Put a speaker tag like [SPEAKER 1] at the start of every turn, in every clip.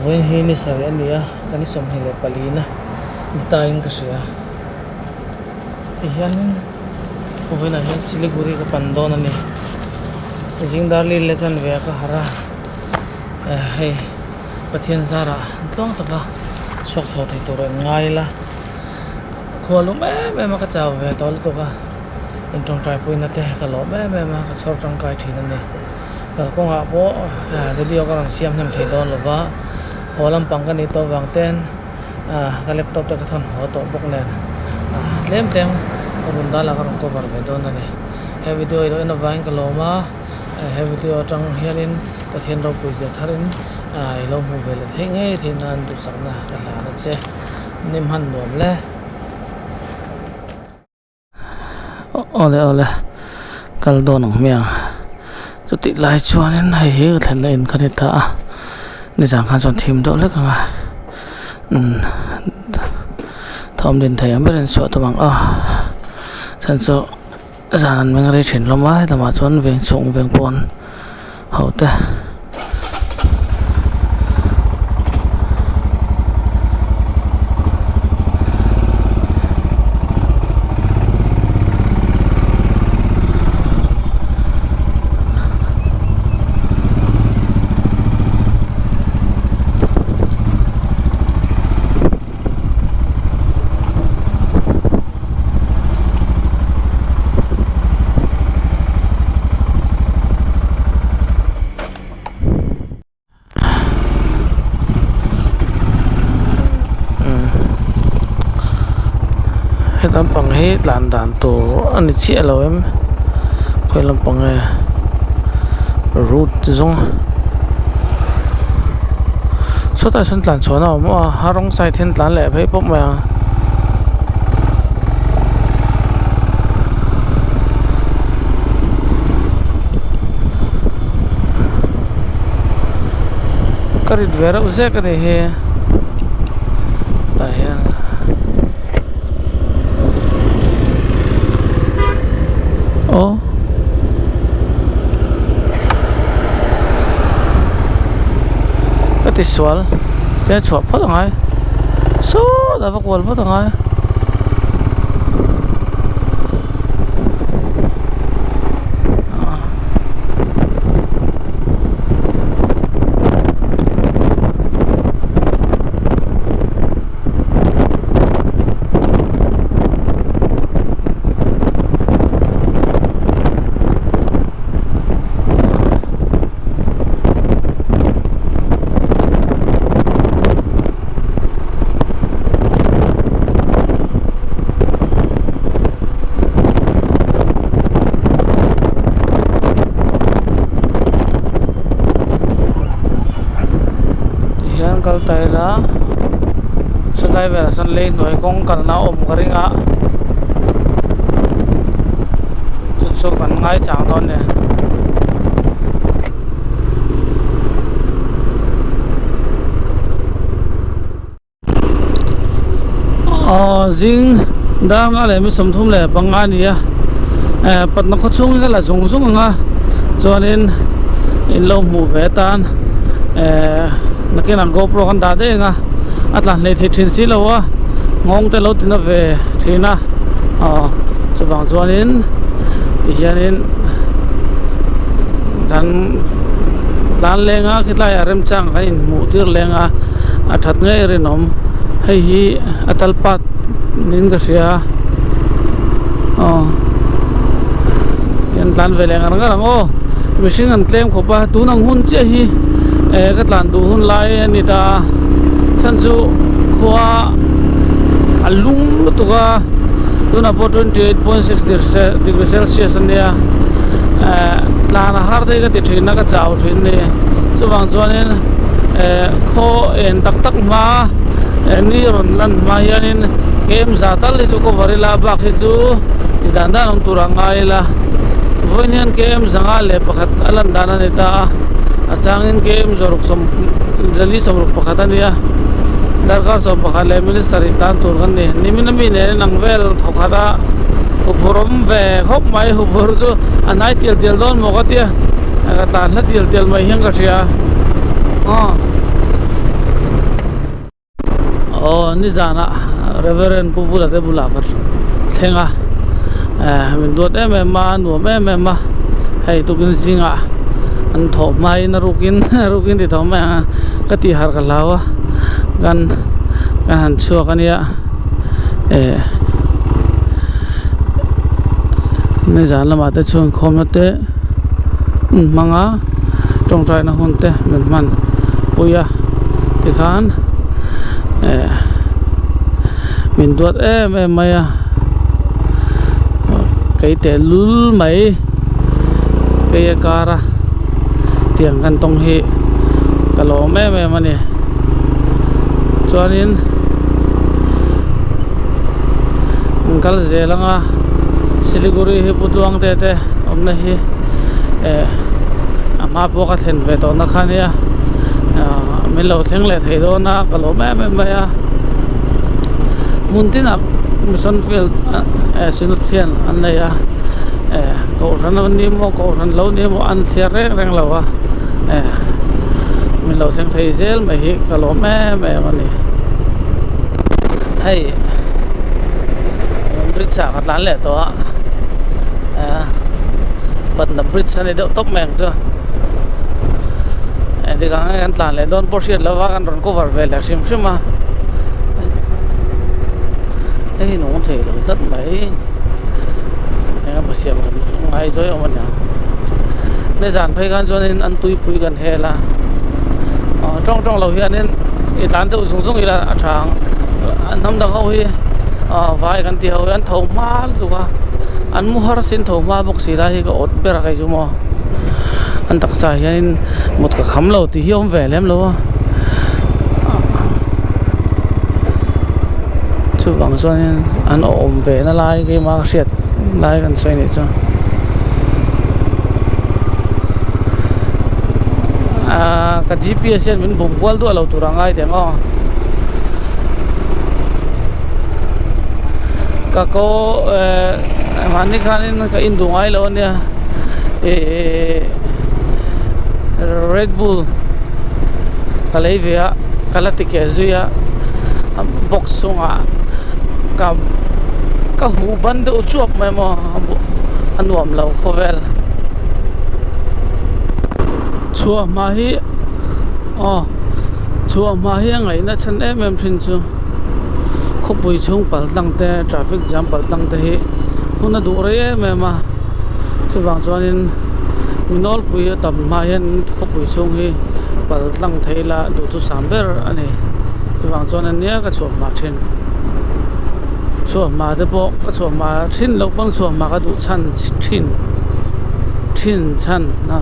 [SPEAKER 1] Vawiin hi ni sarih a ni a, kan i 24 na ni tain ka hria. Tihianin vawiinah hian Siliguri ka pan dawn a ni. Zingdar lil leh chanve ah ka harh a, hei Pathian zarah tluang taka chhuak chho thei tur an ngai la. Khua lum em em a ka chau ve tawh lutuk a, intawngtai puina te ka lawm em em a, ka chhawr tangkai thin a ni. Kalkawngah pawh video ka rawn siam hnem thei dawn lo va, haw lampang ka nih tawh vang ten ka laptop te ka thawn haw tawh bawk nen tlem tlem rawn dal a ka rawn cover ve dawn a ni. He video i lo en avangin ka lawm a, he video atang hianin Pathian ropui zia tharin i lo hmuh ve leh theih ngei theih nan duhsakna ka hlan a che. Nim han nuam le. Awle awle kal dawn ang hmiang chutih lai chuanin hei hi ka thlenna in kha ni ta a nizan khan chuan thim deuh hlek ang a umm thawm din thei ang berin chhuah tum ang aw chhan chu zan an meng rei thin hlawm a helamah chuan veng chhung veng pawn ho te. He lampang hi tlan dan tur a ni chiah lo em khawi lampang nge route te zawng sawtah sawn tlan chhuahna a awm a a rawng side hian tlan leh phei pawp mai ang. Ka rit ve reuh zek a ni hi tah hian aw ka ti sual tia chhuah phawt a ngai sawtah va kual phawt a ngai. Tihian kal ta ila satlai velah sawn lei hnuai kawng kalna a awm ka ring a chu chu kan ngaichang dawn a ni. Aw zing dar nga leh mi 35 a ni a eh patna khaw chhung hi ka la zung zung ang a chuanin in lo hmuh ve atan eh nakinah gopro kan dah daih ang a a tla hlei thei thin si lo a nghawng te lo ti na ve thin a aw chuvang chuanin tihianin kan tlan leng a khilaiah remchang kan inhmuh tir leng a. A that ngei rinawm hei hi a tal pat niin ka hria aw hian tlan ve leh ngar ngar ang aw mihring an tlem khawp a tun ang hun chiah hi eh ka tlan duh hun lai a ni ta a chhan chu khua a lum lutuk a tunah pawh 28.6 degree celsius a nia eh tlan a har te ka ti thin a ka chau thin a ni chuvang chuanin. Eh khaw en tak tak hma eh ni rawn lan hma hianin kem za tal hi chu cover ila bak hi chu ti dan dan awm tur a ngai ila vawiin hian kem zanga leh pakhat a lan dan a ni ta a a changin kem zawruk sawm zali sawmruk pakhat a nia darkar 11 leh minute sarih tan tur kan ni nimin ami nen in ang vel thawk khat a huphurh awm ve khawp mai huphurh chu a hnai tial tial dawn maw ka tia ka tlan hla tial tial mai hian ka hria. Aw. Aw nizanah Reverend Pu Vula te bulah ka thleng a eh min duat em em a a nuam em em a hei tukin zingah an thawh hmain a rukin a rukin ti tho mai ang a ka tih harh ka hlau a kan kan han chhuak a nia eh nizan lamah te chhung khawmna te an hmang a tawngtaina hun te min hman pui a tikhan eh min duat em em mai a kei teh lul mai kei a kar a tiang kan tawng hi ka lawm em em a ni chuanin an kal zel ang a siliguri hi pu tluang te te awmna hi eh a hma pawh ka thlen ve tawhna kha ania ah min lo thleng leh thei dawn a ka lawm em em mai a hmun tinah mission field eh synod hian an nei a eh kohhran an ni maw kohhran lo ni maw an thliar reng reng lo a eh min lo thleng thei zel mai hi ka lawm em em a ni hei bridge ah ka tlan leh tawh a eh patna bridge a ni deuh tawp mai ang chu engtik ah nge kan tlan leh dawn pawh hriat lova kan rawn cover ve leh hrim hrim a hei nung thei lo tlat mai eng emaw siam kan ngai zawi awm a niang nizan phei khan chuanin an tuipui kan hel a aw tawng tawng lo hianin i tlan deuh zung zung ila a tha ang an hnam dang ho hi aw vai kan tih ho hi an tho hma lutuk a an mu har sin tho hma bawk si lai hi ka awt ber a kei chu maw an taksa ah hianin mut ka kham lo tih hi a awm ve lem lo a chuvang chuanin an awm ve na lai keimah ka hriat lai kan sawi anih chu aaa ka G_P_S hian min bum kual duah lo tur a ngai teh ang aw ka ko eh mahni khanin ka induh ngai lo ania ihh red bull ka lei ve a ka la ti keh zui a box chungah ka ka huh ban deuh chuap mai maw a nuam lo khawvel chhuah hma hi aw chhuah hma hi a ngaihna chhan em em thin chu khawpui chhung pal tlang te traffic jam pal tlang te hi hun a duh rei em em a chuvang chuanin mi nawlpui a tam hma hian khawpui chhung hi pal tlang thei ila duhthusam ber a ni chuvang chuan ania ka chhuah hma thin chhuah hma te pawh ka chhuah hma thin loh pawn chhuah hma ka duh chhan thin thin chhan a.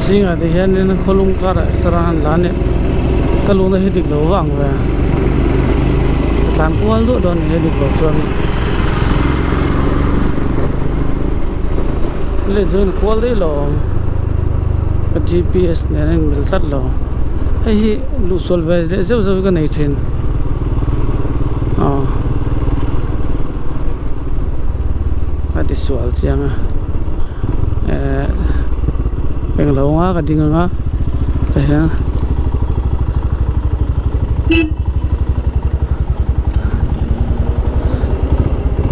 [SPEAKER 1] Zingah te hianin khawlung karah exer a han la a ni ka luhna hi dik lo vang ve ka tlan kual duah dawn a ni he dik lo chuan. Leh chuan kual daih lo awm ka G_P_S nen a inmil tlat lo hei hi luhsual ve leh zeuh zeuh hi ka nei thin aw a ti sual chiang a eh englo anga ka ding anga tah hian.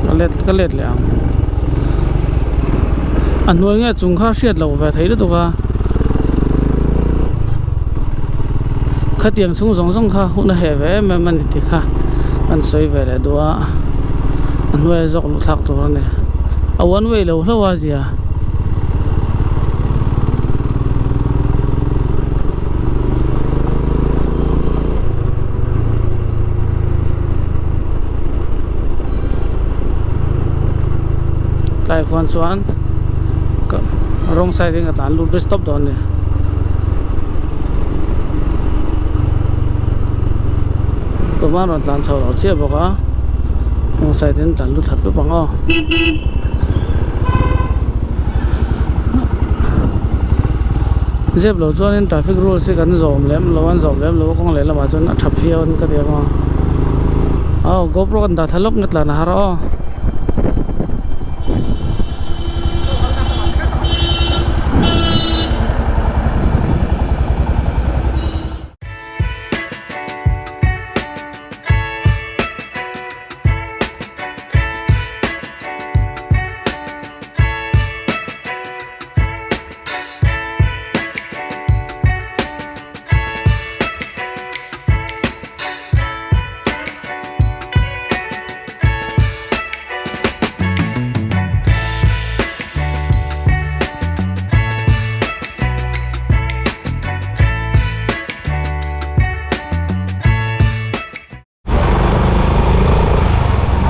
[SPEAKER 1] Ka let ka let leh ang a hnuai nge chung kha hriat loh ve thei lutuk a khatiang chhung zawng zawng kha hun a heh ve em em a ni tih kha an sawi ve leh duh a a hnuai zawk luh thlak tur a ni a one way lo hlauh a zia. Tlai khuan chuan ka wrong side in ka tlan lut bridge tawp dawn a ni Tumah an rawn tlan chho lo chiah bawk a hnung side in tlan lut that ang aw. Zep lo chuanin traffic rules hi kan zawm lem lo a an zawm lem lo a kawng lehlamah chuan a tha phiau an ka ti ang aw. Aw gopro kan dah thla lawk nge tlan a har aw.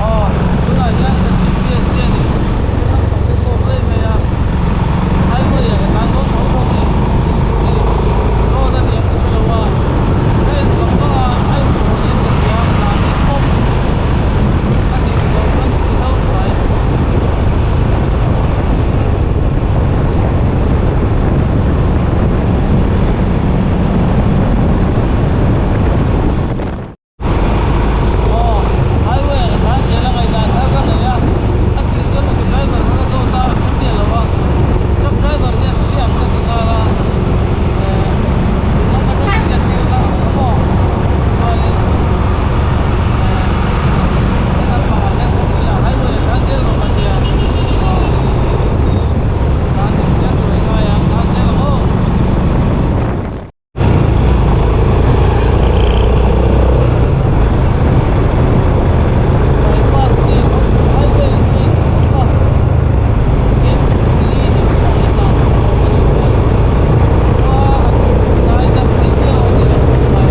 [SPEAKER 1] Aw tunah hian ka GPS hian in a khawp tawk daih mai a highway ah ka tlan dawn tho tho ni hi road a ni ang ka hre lo a ka en vang vang a a in thawn in ka hria ka tlan hi stop a nih loh chuan ka ti hlauh mai. Aw highway ah ka tlan zel a ngaihdan thar ka nei a a tir chuan auto driver kha ka zawt a a hre miah lo a truck driver hian hria ang ka ti nghal a eh tuna ka hre hriat tir kha ang kha maw chuanin eh helam pangah hian kawng ila highway ah tlan zel rawh ka tia aw tlan dik zel tur a ngai ang tlan zel ang aw. Bypass nge highway nge kha li deuh pawh hi tlan tur a awm a nih hmel khua an zai dam thei miah lo a ni lo khawp mai.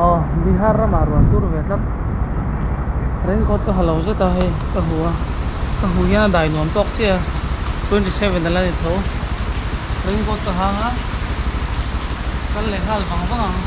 [SPEAKER 1] Aw Bihar ramah ruah sur ve tlat raincoat ka ha lo zet a hei ka hu a ka hu hian a dai nuam tawk chiah a 27 a la ni tho raincoat ka hang a kal leh nghal vang vang ang.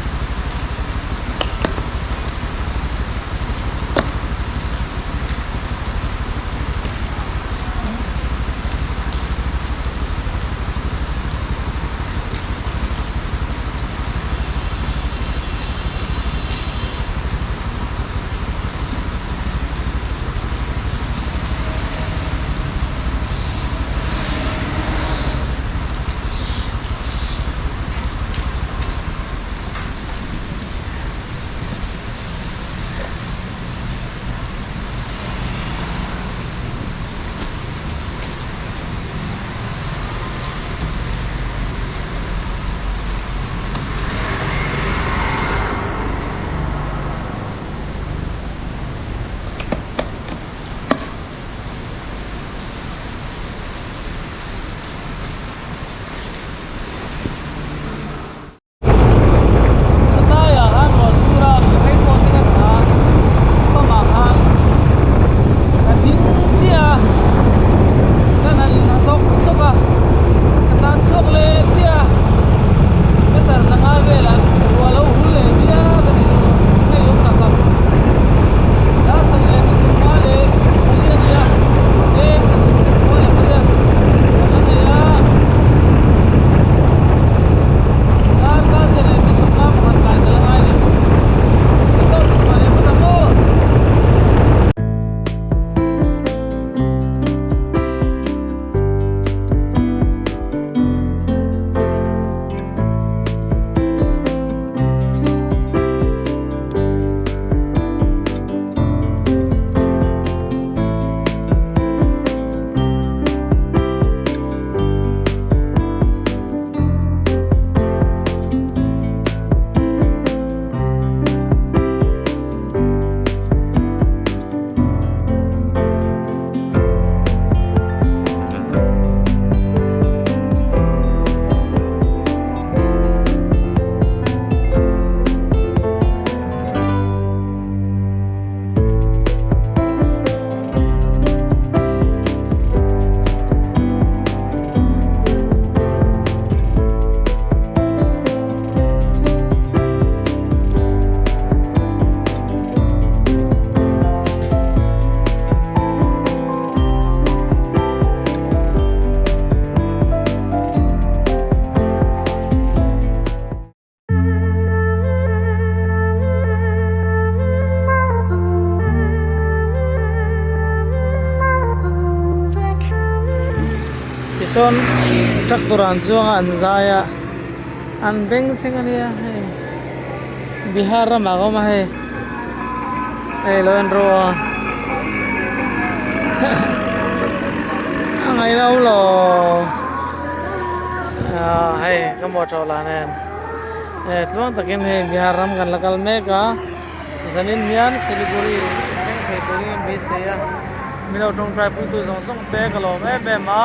[SPEAKER 1] Sawn tractor ah an chuang a an zai a an bengchheng a nia hei Bihar ramah a awm a hei hei lo en rawh a a ngaihna awm lo ah hei ka motor lah nen eh tluang takin hei Bihar ram kan la kal mek a. Zanin hian Siliguri thleng thei turin an beisei a, milo tawngtai puitu zawng zawng te ka lawm em em a,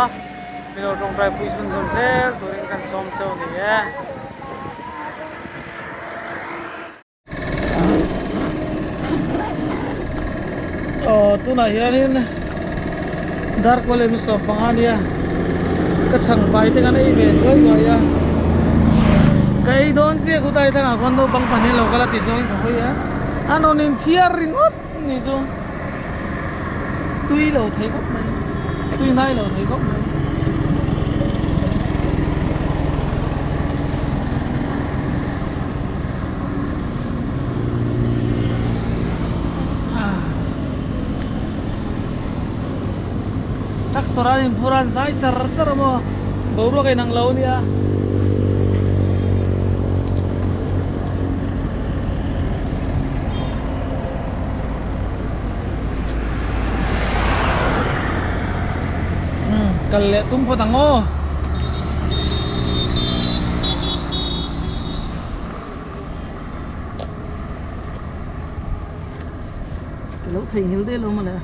[SPEAKER 1] milo tawngtai pui chhun zawm zel turin kan sawm cheu a ni e. Aw tunah hianin Darkaw leh mi 15 nia ka chhang pai te kan ei ve zuai zuai a ka ei dawn chiah khutai thlangah khuan naupang pahnih an lo kal a ti zawngin ka hawi a an rawn inthiar ringawt ni chu tui lo thei khawp mai tui hnai lo thei khawp mai. Tractor a inphur a an zai char char a maw boruak a inang lo a nia. Umm kal leh tum phawt ang aw. Ka lo theihnghilh daih lo mawle.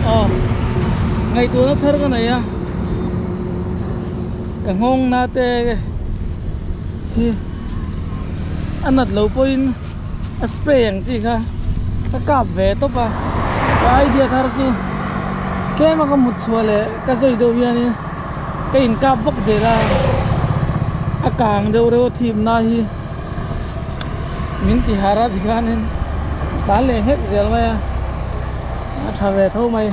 [SPEAKER 1] Aw ngaihtuahna thar ka nei a ka nghawng na te hi a nat loh pawhin a spray ang chi kha ka kap ve tawp a ka idea thar chu tlem a ka mut chhuah leh ka sawi deuh hianin ka in kap vak zel a a kang deuh reuh a thim na hi min ti harh a tikhanin tan leh nghek zel mai a a tha ve tho mai.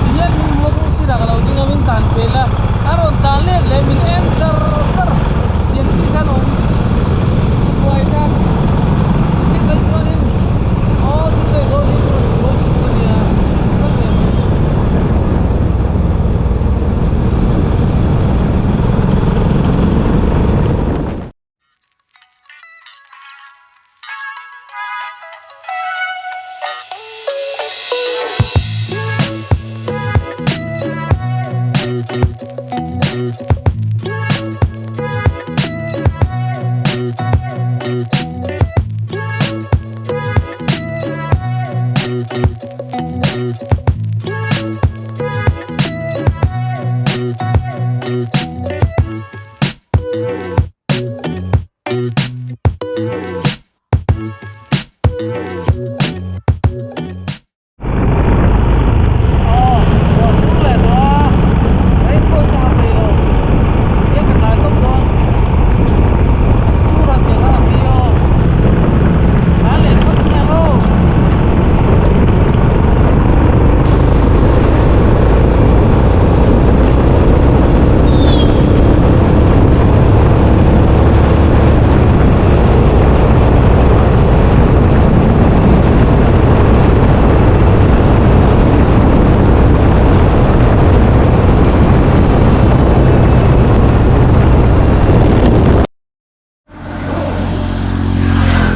[SPEAKER 1] Tihian min hmu a sirah ka lo ding a min tlan pel a a rawn tlan let leh min en char char tiang chi khan awm buai tan thil mai chuanin aw thil mai dawn hi chu rawn ti buai suh a nia kal ve mai.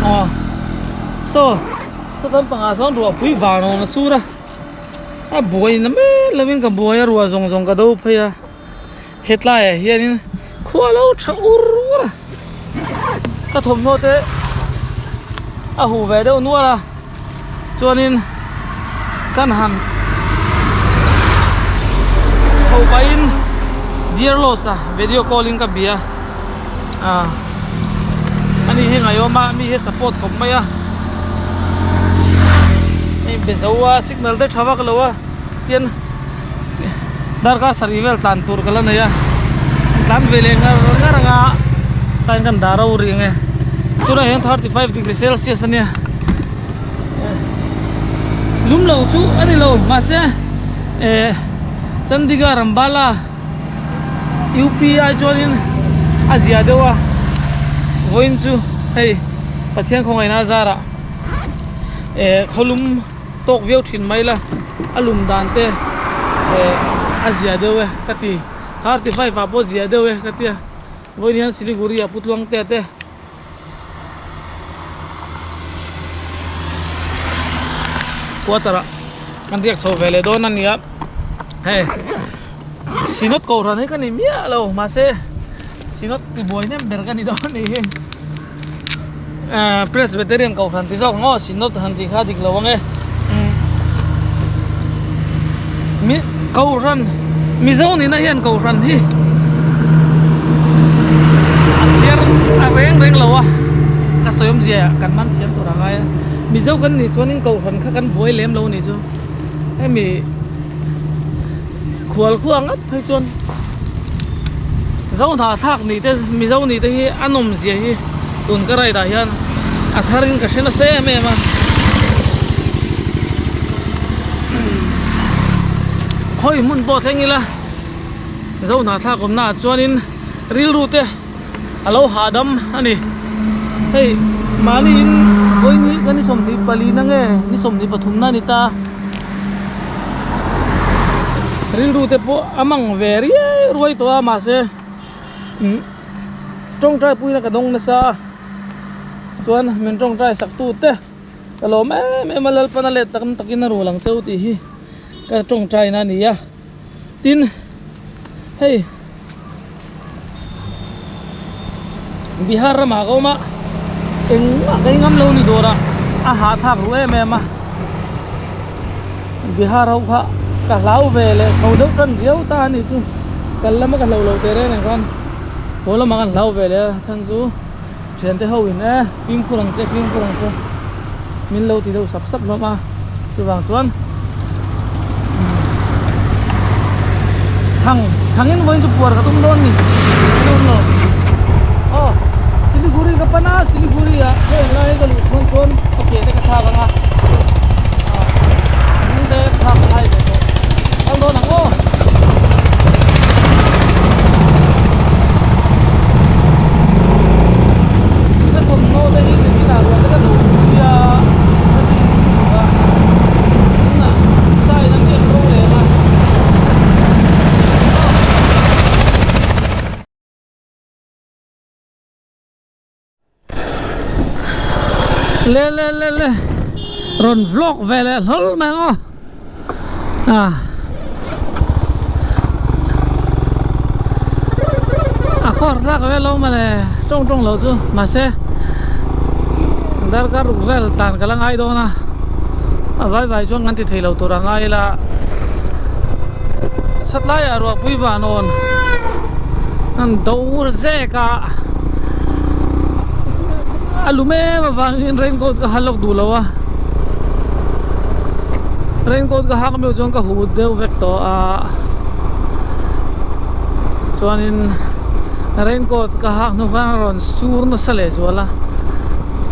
[SPEAKER 1] Aw saw saw lampangah sawn ruahpui van awm a sur a a buai na mek lovin ka buai a ruah zawng zawng ka do phei a hetlai ah hianin khua lo tha ur ur a ka thawmhnaw te. a huh ve deuh nual a chuanin kan han ho pahin dear loss a video call in ka bia ah ani hi ngaihawm a mi hi support khawp mai a hei be zo a signal te tha vak lo a tian darkar sarih vel tlan tur ka la nei a tlan ve leh ngar ngar ang a tain kan dah ro rih ang e tunah hian 35 degree celsius a nia lum lo chu a ni lo mahse eh Chandigarh Ambala U_P ai chuanin a zia deuh a vawiin chu hei Pathian khawngaihna a zarah eh khawlum. Tawk viau thin mai la, a lum dan te eh a zia deuh e ka ti, 35 ah pawh zia deuh e ka tia, vawiin hian Siliguri ah Putluang te te quarter ah kan riak chho ve leh dawn a ni a, hei Synod kohhran hi ka ni miah lo mahse Synod tibuai hnem ber ka ni dawn a ni hi. Presbyterian kohhran ti zawk ang aw Synod han tih kha dik lo ang e mi kohhran Mizo nihna hian kohhran hi a thliar a reng reng lo a ka sawi awmzia kan man thiam tur a ngai a Mizo kan nih chuanin kohhran kha kan buai lem lo a nih chu hemi khual khuang ngat phei chuan Zohnahthlak nih te Mizo nih te hi a nawm zia hi tun ka ride ah hian a thar in ka hre nasa em em a khawi hmun pawh thleng ila Zohnahthlak awmna ah chuanin rilru te a lo hahdam a ni hei mahni in vawiin hi ni 24 na nge ni 23 na a ni ta. Rilru te pawh a mang ve riai ruai tawh a mahse umm tawngtai puina ka dawng nasa a chuan min tawngtai sak tu te ka lawm em em a Lalpana let tak takin a rul ang cheu tih hi ka tawngtai na a ni a tin hei Bihar ramah ka awm a engmah ka ingam lo ni dawrah a hahthlak ru em em a Bihar ho kha ka hlau ve leh tho deuh tan riau ta a ni chu kal lama ka hlo lo teh reng reng khan haw lamah kan hlau ve leh a chhan chu thiante ho in e fimkhur ang che fimkhur ang che min lo ti deuh sap sap hlawm a chuvang chuan chhang chhangin vawiin chu puar ka tum dawn ni lo aw Siliguri ka pan a Siliguri ah heng lai ka luh chhuan chuan ka ke te ka thlak ang a hnung te thlak a ngai ve tawh kal dawn ang aw. Ka thawmhnaw te hi nimin ah ruah te ka lo pui a ka ti lutuk a tunah side a miak ro lem a. Le le le le rawn vlog ve leh hlawl mai ang aw ah a khawr tlak vel lo mawle tawng tawng lo chu mahse darkar ruk vel tlan ka la ngai dawn a a vai vai chuan kan ti thei lo tur a ngai ila satlaiah ruahpui vanawn an do zek a. A lum em avangin raincoat ka ha lawk duh lo a raincoat ka hak meuh chuan ka huh deuh vek tawh a chuanin raincoat ka hak hnu khan a rawn sur nasa leh zual a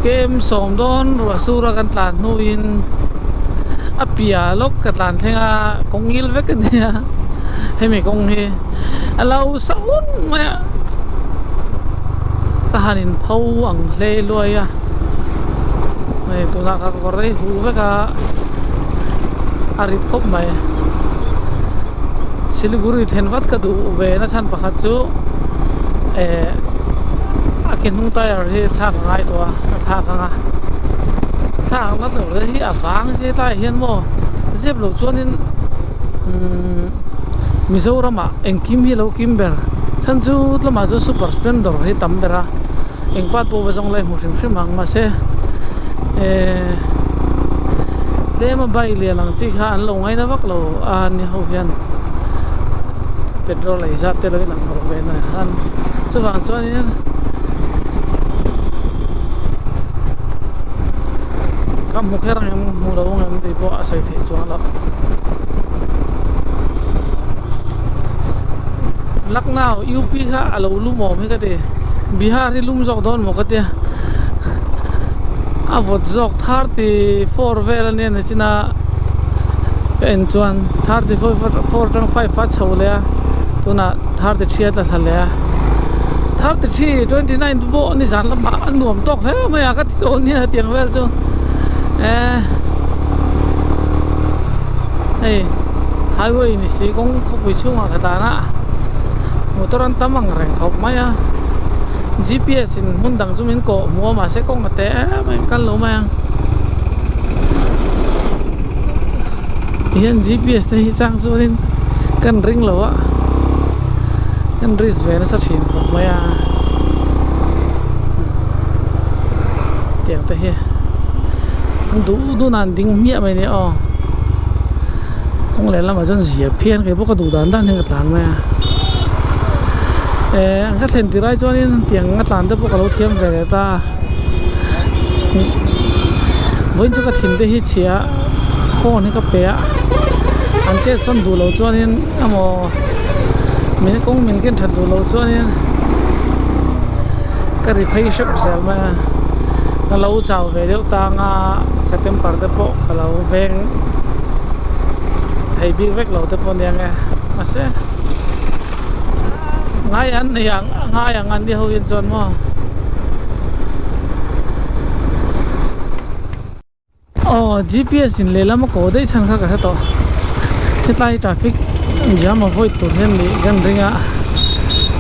[SPEAKER 1] kem sawm dawn ruah sur a kan tlan hnuin a piah lawk ka tlan thleng a kawng ngil vek a nia hemi kawng hi a lo sa un mai a. Ka han in pho ang hle luai a hei tunah ka kawr rei huh vek a a rit khawp mai Siliguri thlen vat ka duh ve na chhan pakhat chu eh a ke hnung tyre hi thlak a ngai tawh a a thlak ang a thlak ang na tur te hi a vang zet lai hian maw zep loh chuanin umm Mizoramah engkim hi a lo kim ber. Chhan chu tlawmah chuan super splendor hi tam ber a eng part pawh va zawng lai hmu hrim hrim ang mahse Ehh tlema bike lian ang chi kha an lo ngaina vak lo a ni ho hian petrol ei zat te lo in ang rawh ve na khan chuvang chuanin ka hmu kher ang em hmu lo ang em tih pawh a sawi theih chuang loh. Lucknow U_P kha a lo lum awm hi ka ti Bihar hi lum zawk dawn maw ka tia a vawt zawk 34 vel ania ni chin a ka en chuan 34 atang 5 a chho leh a tunah 33 a tla thla leh a 33 29 te pawh nizan lamah a nuam tawk hle mai a ka ti tawh ania hetiang vel chu eh hei highway ni si kawng khawpui chhungah ka tlan a motor an tam ang reng khawp mai a G_P_S in hmun dang chu min kawh hmu a mahse kawng a te em em kal lo mai ang tihian G_P_S te hi chang chuanin kan ring lo a kan risk ve nasa thin khawp mai a tiang te hi an duh duh nan ding hmiah mai nia aw kawng leh lamah chuan zia phian kei pawh ka duh dan dan hian ka tlan mai a eh ka thlen tirh ai chuanin tiang a tlan te pawh ka lo thiam ve leh ta vawiin chu ka thin te hi chhia phone hi ka pe a an chet sawn duh loh chuanin emaw min kawng min ken that duh loh chuanin ka ri phei hrep zel mai a ka lo chau ve deuh tang a ka temper te pawh ka lo veng thei bik vek lo te pawh ania nge mahse ngai an nei ang ngai ang an ni ho hian chuan maw Aw G_P_S in lehlam a ko daih chhan kha ka hre tawh hetlai traffic jam avoid tur hian nih kan ring a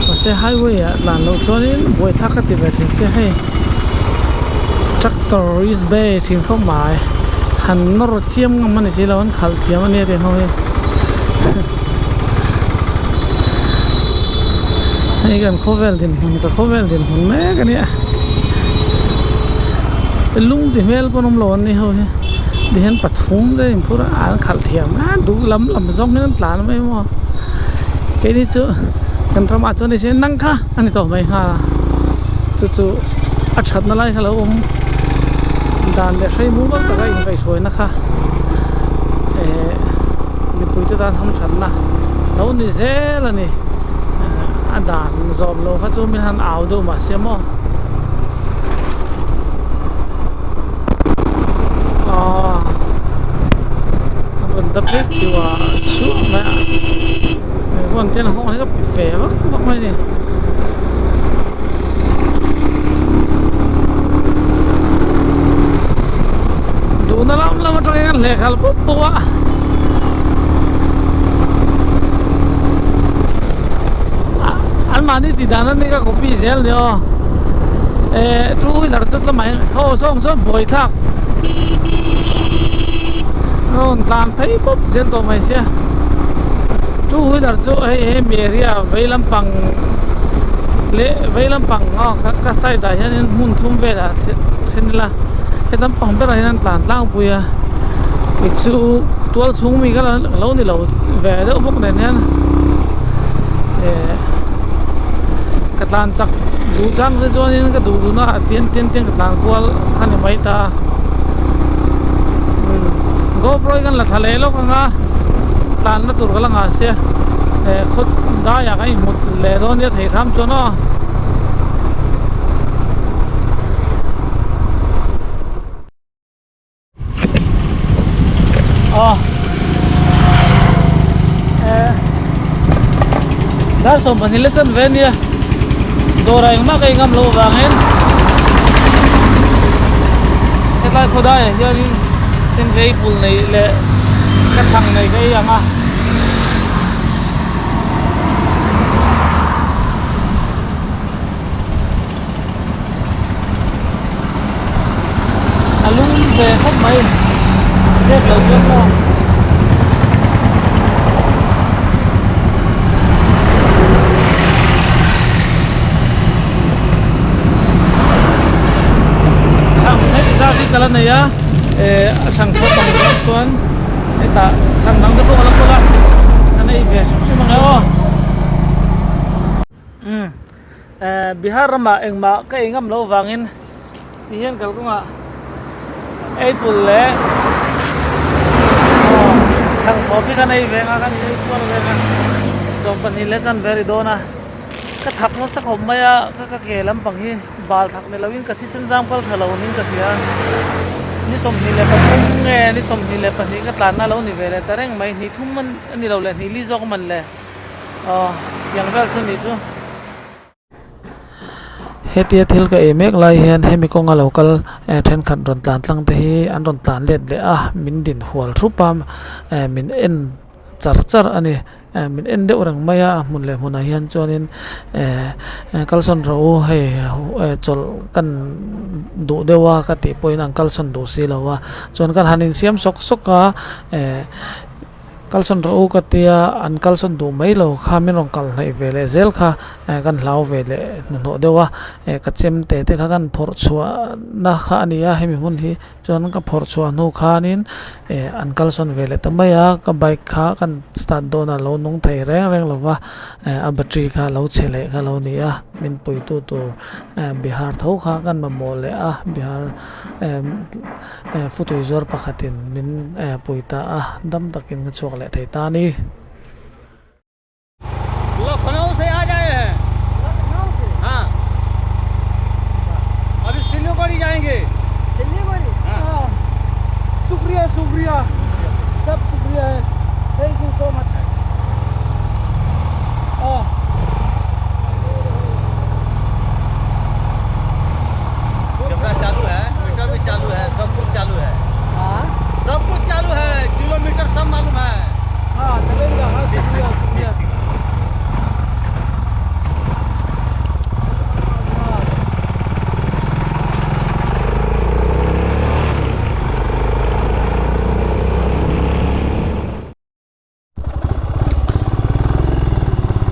[SPEAKER 1] mahse highway ah tlan loh chuanin buaithlak ka ti ve thin che hei tractor is be thin khawp mai han nawr chiam ngam a ni si lo an khalh thiam a nia tih ho hi hei kan khawvel dinhmun ka khawvel dinhmun mek a nia lung ti hmel pawn awm lo an ni ho hi tihian pathum te in phur a an khalh thiam a duh lam lam zawng hian an tlan mai maw keini chu kan ramah chuan ni se nang kha a ni tawh mai nghal a chu chu a thatna lai kha lo awm dan leh hrei mumal taka inkaihhruaina kha eh mipui te tan hamthatna lo ni zel a ni a dan zawm lo kha chu min han au deuh mahse maw aw a rawn ta phei chhuah chhuah mai a hei ten hawng hi ka pe fe vak vak mai a ni. Duhna lam lam atangin an hleh khalh pawp pawp a an mahni tih dan a ni ka copy zel ni aw eh two wheeler chu tlawmah hian aw sawng sawn buai thlak a rawn tlan phei pawp zel tawh mai sia two wheeler chu hei hemi area vei lampang leh vei lampang aw ka side ah hianin hmun thum velah then ila he lampang berah hian an tlan tlangpui a kei chu tual chhung mi ka lo ni lo ve deuh bawk nen hian eh ka tlan chak duh chang te chuanin ka duh duhna ah tian tian tian ka tlan kual kha ni mai ta GoPro hi kan la thla leh lawk ang a tlanna tur ka la nghah sia eh khaw daiah kan inhmu leh dawn nia theih hram chuan aw. Aw eh dar 12 le chan ve nia dawrah engmah ka ingam loh avangin hetlai khawdaiah hianin thil ei pul neih leh ka chhang nei ka ei ang a. A lung ve khawp mai zep lo chuan maw. Chhang hei zat hi ka la nei a eh a chhang chhuak ang zawng chuan hetah chhang dang te pawh ka la pawlh a ka nei ve hrim hrim ang e aw umm eh Bihar ramah engmah ka ei ngam loh vangin ti hian kalkawngah apple leh aw chhang thawp hi ka nei ve ang a ka nei kual ve ang a 12 leh chanve a ri dawn a. Ka thak nasa khawp mai a, ka ka ke lampang hi bal thak ni loin ka thisen zam kal tha lo niin ka hria. Ni 23 nge ni 22 ka tlanna lo ni ve leh ta reng mai, hnih thum a ni lo leh hnih li zawk a man le. Aw, tiang vel chu nih chu. Hetia thil ka ei mek lai hian hemi kawnga lo kal thenkhat rawn tlan tlang te hi an rawn tlan let leh a, min din hual thup a, min en char char a ni. Eh min en deuh reng mai a a hmun leh hmunah hian chuanin eh kalsawn rawh u hei eh chawlh kan duh deuh a ka tih pawhin an kalsawn duh si lo a chuan kan han insiam sawk sawk a eh kalsawn rawh u ka tia an kalsawn duh mai lo kha min rawn kal hnaih ve leh zel kha eh kan hlau ve leh hnuhnawh deuh a eh ka chem te te kha kan phawrh chhuah na kha a ni a hemi hmun hi. Chuan ka phawrh chhuah hnu khanin eh an kalsawn ve leh ta mai a, ka bike kha kan start dawn a lo nung thei reng reng lo va, eh a battery kha lo chhe leh kha lo ni a, min puitu tur eh Bihar tho kha kan mamawh leh a, Bihar eh eh futui zuar pakhatin min eh pui ta a, dam takin ka chhuak leh thei ta a ni.
[SPEAKER 2] Lucknow से आ जाए हैं
[SPEAKER 3] लखनऊ से
[SPEAKER 2] हाँ अभी सिलीगुड़ी जाएंगे
[SPEAKER 3] सिलीगुड़ी
[SPEAKER 2] हाँ
[SPEAKER 1] शुक्रिया शुक्रिया सब शुक्रिया है thank you so much
[SPEAKER 2] camera चालू है मीटर भी चालू है सब कुछ चालू है
[SPEAKER 3] हाँ
[SPEAKER 2] सब कुछ चालू है किलोमीटर सब मालूम है
[SPEAKER 1] हाँ चलेगा हाँ शुक्रिया शुक्रिया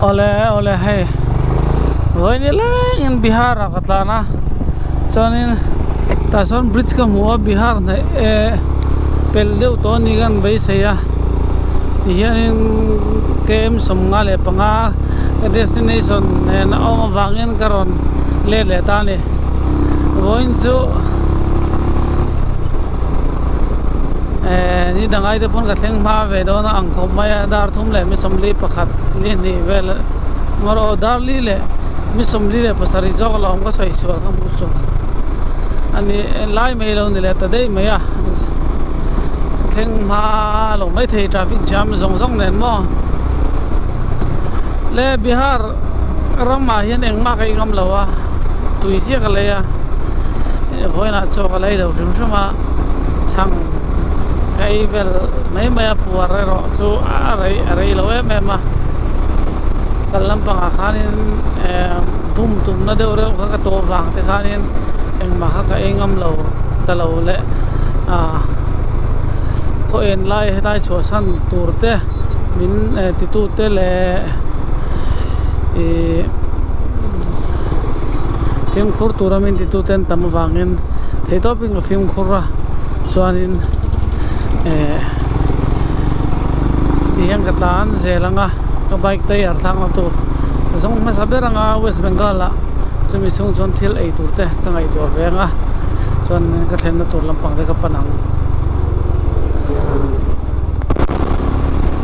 [SPEAKER 1] Awle awle hei vawi ni lengin Bihar ah ka tlan a chuanin tah sawn bridge ka hmu a Bihar hnaih eh pelh deuh tawh a ni ka han beisei a tihianin km 55 ka destination nen a awm avangin ka rawn let leh ta a ni vawiin chu eh ni dang aite pawn ka thleng hma ve dawn a ang khawp mai a dar thum leh mi 41 li hnih vel ngawr aw dar li leh mi 47 zawk a lo awm ka sawi chhuah ka hmuh chuan a ni lai mai lo ni leh ta daih mai a thleng hma lo maithei traffic jam zawng zawng nen maw le Bihar ramah hian engmah ka ingam lo a tui chiah ka lei a vawiinah chaw ka lei lo hrim hrim a chhang ka ei vel mai mai a puar erawh chu a rei a rei lo em em a kal lampangah khanin eh bum tumna deuh reuh kha ka tawh vang te khanin engmah kha ka ei ngam lo ta lo leh ah khaw en lai hetlai chhuahsan tur te min eh titu te leh ih fimkhur tura min titu te an tam avangin theihtawpin ka fimkhur a chuanin eh ti hian ka tlan zel ang a ka bike tyre thlak na tur ka zawng hmasa ber ang a west bengal ah chumi chhung chuan thil ei tur te ka ngaihtuah ve ang a chuan ka thlenna tur lampang te ka pan ang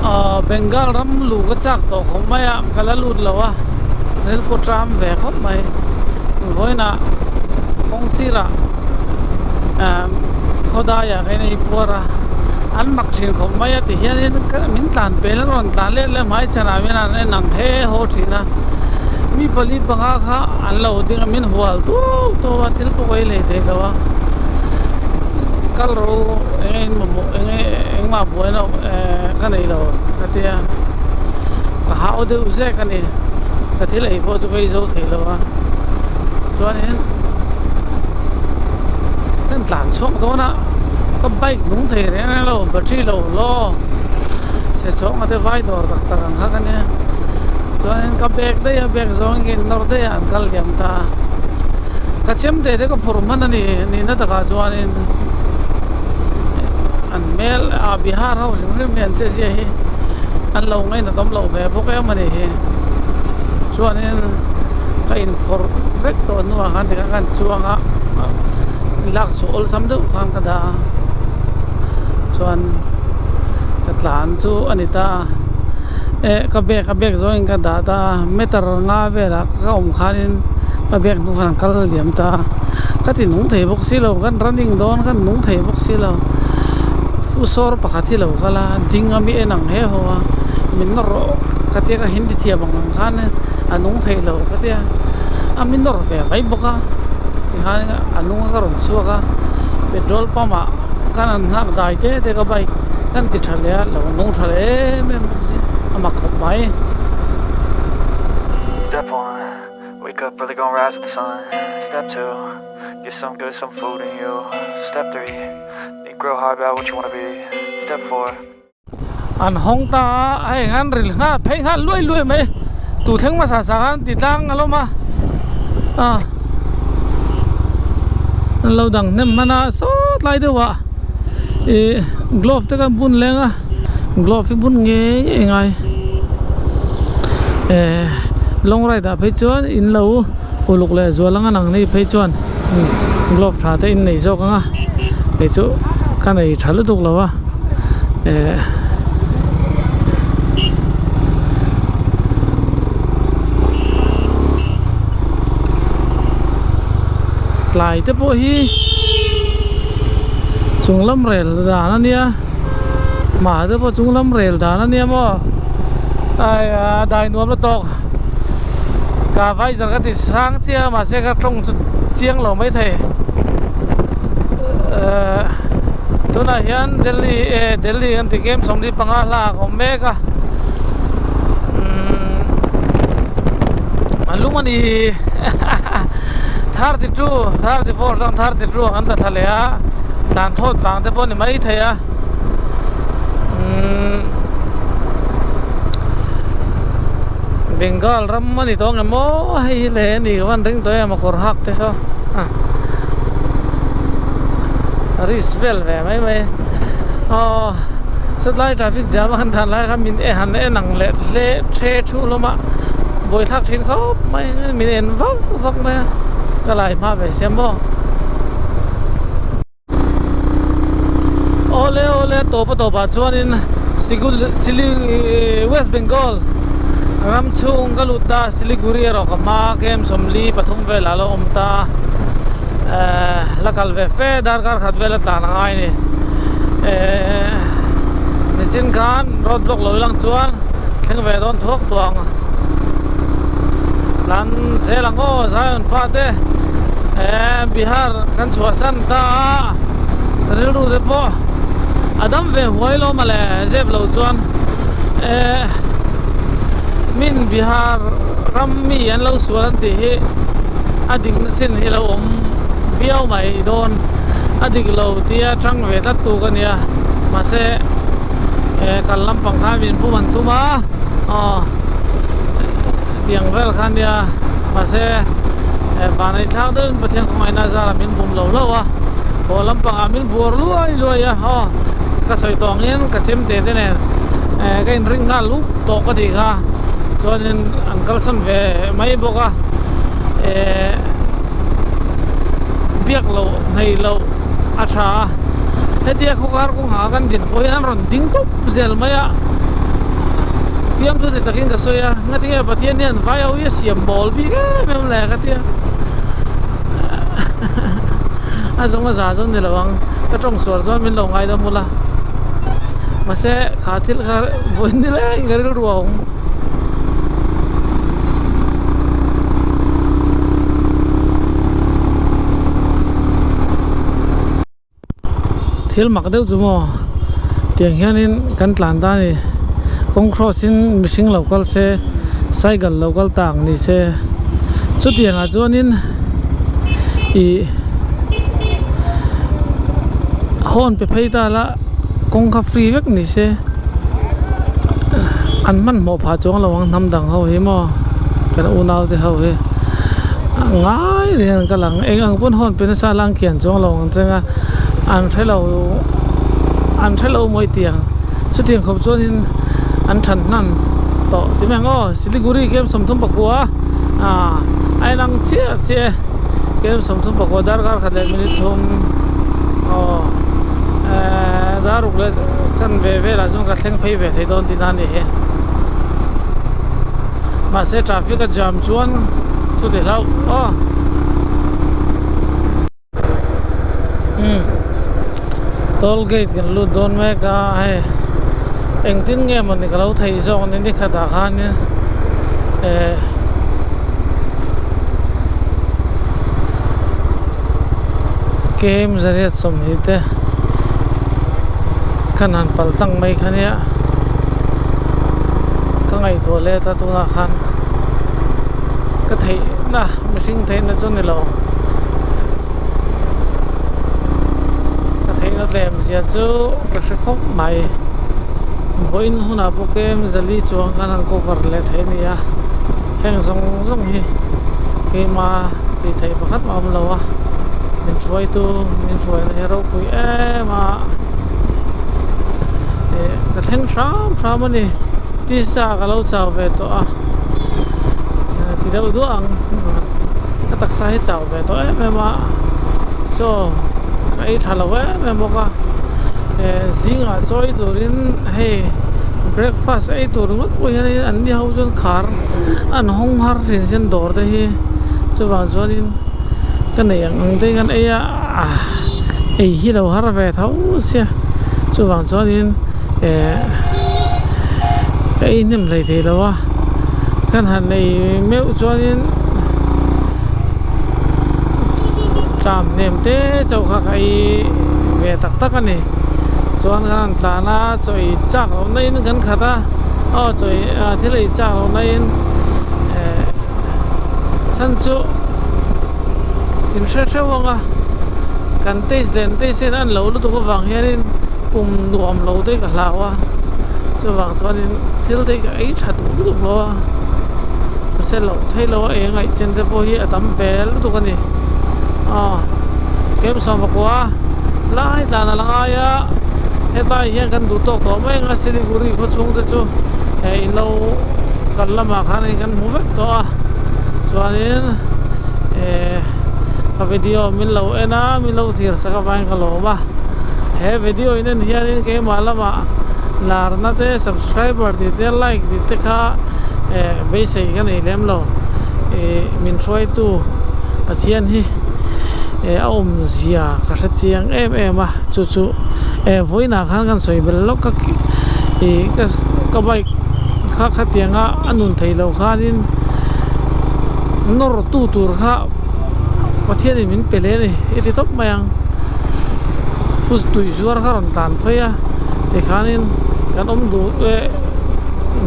[SPEAKER 1] ah bengal ram luh ka chak tawh khawp mai a ka la lut lo a ril pawh tram ve khawp mai vawiinah kawng sirah ah khawdaiah kha in a inpuar a an mak thin khawp mai a ti hianin min tlan pel a rawn tlan let leh hmai chhanah hian an en ang he haw thin a mi pali panga kha an lo ding a min hual tuau tuau a thil pawh ka ei leh thei lo a kal rawh u eng nge in mamawh eng nge engmah buai loh eh ka nei lo ka tia ka hau deuh zek a ni ka thil ei pawh chu ka ei zo thei lo a chuanin kan tlan chhuak dawn a ka bike nung thei reng reng lo battery lo law chhe chhawng a te vai dawr tak tak ang kha ka nia chuanin ka bag daih a bag zawng in nawr daih a an kal liam ta a. Ka chemte te ka phur hman a ni nihna takah chuanin an hmel ah Bihar ho hrim hrim hi an che zia hi an lo ngainat awm loh ve bawk em a ni hi. Chuanin ka inphawrh vek tawh hnuah khan tikhan ka han chuang a lak chhuah awlsam deuh khan ka dah a chuan ka tlan chu a ni ta a eh ka bag a bag zawngin ka dah ta a meter nga velah ka awm khanin ka bag hnu khan an kal liam ta a ka ti nung thei bawk si lo kan running dawn kan nung thei bawk si lo fusawr pakhat hi lo kal a ding a mi en ang he haw a min nawr rawh ka tia ka hindi thiam ang ang khan a nung thei lo ka tia a mi nawr ve mai bawk a tikhan a nung a ka rawn chhuak a petrol pump ah khan an nghak dai te te ka bike kan ti tha leh a lo nung tha leh em em bawk si a mak khawp mai.
[SPEAKER 4] Step 1, wake up early, gonna rise with the sun. Step 2, get some good, some food in you. Step 3, think real hard about what you wanna be. Step 4.
[SPEAKER 1] An hawng ta a, hei an ril nghal phei nghal luai luai mai tu thleng hmasa sa khan ti tlang a lawm a a an lo dang hnem hman a sawt lai deuh ah ih glove te kha an bun leng a glove hi bun ngei ngei ngai eh long ride ah phei chuan in lo uluk leh zual anga nang ni phei chuan glove tha te in nei zawk ang a kei chu ka nei tha lutuk lo a eh tlai te pawh hi chung lam rel dan a nia hmah te pawh chung lam rel dan a nia maw ai a dai nuam la tawk ka visor ka ti sang chiah a mahse ka tawng chu chiang lo mai thei ehh tunah hian Delhi eh Delhi kan ti game 45 hla a awm mek a umm a lung a ni 32 34 chuan 32 ah kan tla thla leh a tlan thawt vang te pawh a ni maithei a umm Bengal ram a ni tawh ang em aw hei hi leh a ni ka van ring tawh em a kawr hak te saw a risk vel ve mai mai aw satlai traffic jam a han dan lai khan min han en ang leh hle the thu hlawm a buaithlak thin khawp mai min en vak vak mai a ka lai hma ve sia maw. Awle awle tawp a tawpah chuanin Sigul Sili West Bengal ram chhung ka lut ta Siliguri erawh ka hma kem 43 velah a lo awm ta ehh la kal ve fe darkar khat vel a tlan a ngai a ni ehh nichin khan road block lo lang chuan thleng ve dawn thuak tawh ang tlan zel ang aw Zion fate ehh Bihar. Kan chhuahsan ta a, rilru te pawh a dam ve huai lo mawle zep lo chuan eh min Bihar ram mi an lo sual an tih hi a dikna chin hi lo awm viau mai dawn a dik lo tia tang ve tlat tu ka nia mahse eh kal lampang khan min bum an tum a aw tiang vel kha nia mahse eh vanei thlak deuhin Pathian khawngaihna zara min bum lo hlauh a haw lampangah min buar luai luai a aw ka sawi tawh angin ka chem te te nen eh ka inring nghal lup tawh ka tih kha chuanin an kalsawn ve mai bawk a eh biak loh hneih loh a tha a hetia khawkar kawngah kan din pawh hian an rawn ding tawp zel mai a fiamthu ti takin ka sawi a ngatinge Pathian hian vai ho hi a siam bawl bik em em le ka tia a zawng a za chu ni lo ang ka tawng sual chuan min lo ngaidam ula mahse kha thil kha vawi ni leng ka rilru a awm. Thil mak deuh chu maw tiang hianin kan tlan ta a ni kawng cross in mihring lo kal se cycle lo kal ta ang ni se chutiang ah chuanin ih horn pe phei ta la kawng kha free vek ni se an hmanhmawh phah chuang lo ang hnam dang ho hi maw kan unau te ho hi. Ngai reng an kal ang eng ang pawn hawn pe nasa lang kian chuang lo ang cheng a an hrelo an hrelo mawi tiang chutiang khawp chuanin an than hnan tawh ti mai ang aw Siliguri kem 34 ah a inang chiah chiah e kem 34 darkar khat leh minute thum aw ehh dar ruk leh chanve velah chuan ka thleng phei ve thei dawn tihna a ni hi. Mahse traffic a jam chuan chuti hlauh aw. Umm toll gate kan lut dawn mek a hei engtin nge mawni ka lo thei zawk ni ni khatah khanin eh kem zariat sawmhnih te khan han pal tlang mai kha nia ka ngaihtuah let a tunah khan ka theihna mihring theihna chu ni lo ka theihna tlem zia chu ka hre khawp mai vawiin hunah pawh kem zali chuang khan han cover leh thei a ni a heng zawng zawng hi keima tih theih pakhat mah a awm lo a min hruaitu min hruaina hi a ropui em a eh ka thleng hram hram a ni tisa ka lo chau ve tawh a ti deuh duah ang ka taksa hi chau ve tawh em em a chaw ka ei tha lo em em bawk a eh zingah chaw ei turin hei breakfast ei tur ngawt pawh hianin an ni ho chuan khar an hawng har thin sin dawr te hi chuvang chuanin ka neih ang ang te hi kan ei a ei hi lo har ve tho sia chuvang chuanin eh ka ei hnem hlei thei lo a kan han ei meuh chuanin tram hnem te chauh kha ka ei ve tak tak a ni chuan kan han tlan a chaw ei chak loh na in kan khat a aw chaw ei thil ei chak loh na in eh chhan chu in hre hreuh ang a kan taste leh an taste hian an lo lutuk avang hianin pum nuam lo te ka hlau a chuvang chuanin thil te hi ka ei tha duh lutuk lo a mahse loh theih loh a eng ngaih chen te pawh hi a tam ve lutuk a ni aw kem sawmpakua lai tlan a la ngai a hetlai hian kan duh tawk tawh mai ang a Siliguri khaw chhung te chu eh in lo kal lamah khan hei kan hmu vek tawh a chuanin eh ka video min lo en a min lo thlir sak avangin ka lawm a he video in en hianin keimah lamah larna te subscriber tih te like tih te kha eh beisei ka nei lem lo ih min hruaitu Pathian hi eh a awmzia ka hre chiang em em a chu chu eh vawiinah khan kan sawi belh lawk a ih ka bike kha khatianga a nun thei lo khanin nawr tu tur kha Pathianin min pe leh a ni i ti tawp mai ang fus tui zuar kha rawn tlan phei a tikhanin kan awm duh eh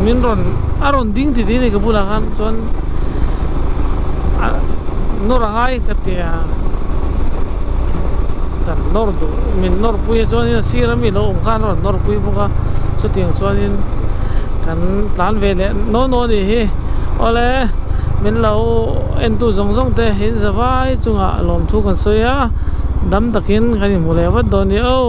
[SPEAKER 1] min rawn a rawn ding tih tih a ni ka bulah khan chuan nawr a ngai ka ti a kan nawr duh min nawr pui a chuanin a sir ami lo awm khan a rawn nawr pui bawk a chutiang chuanin kan tlan ve leh naw naw a nih hi awle min lo entu zawng zawng te in zavai chungah lawmthu kan sawi a dam takin kan inhmu leh vat dawn a ni aw.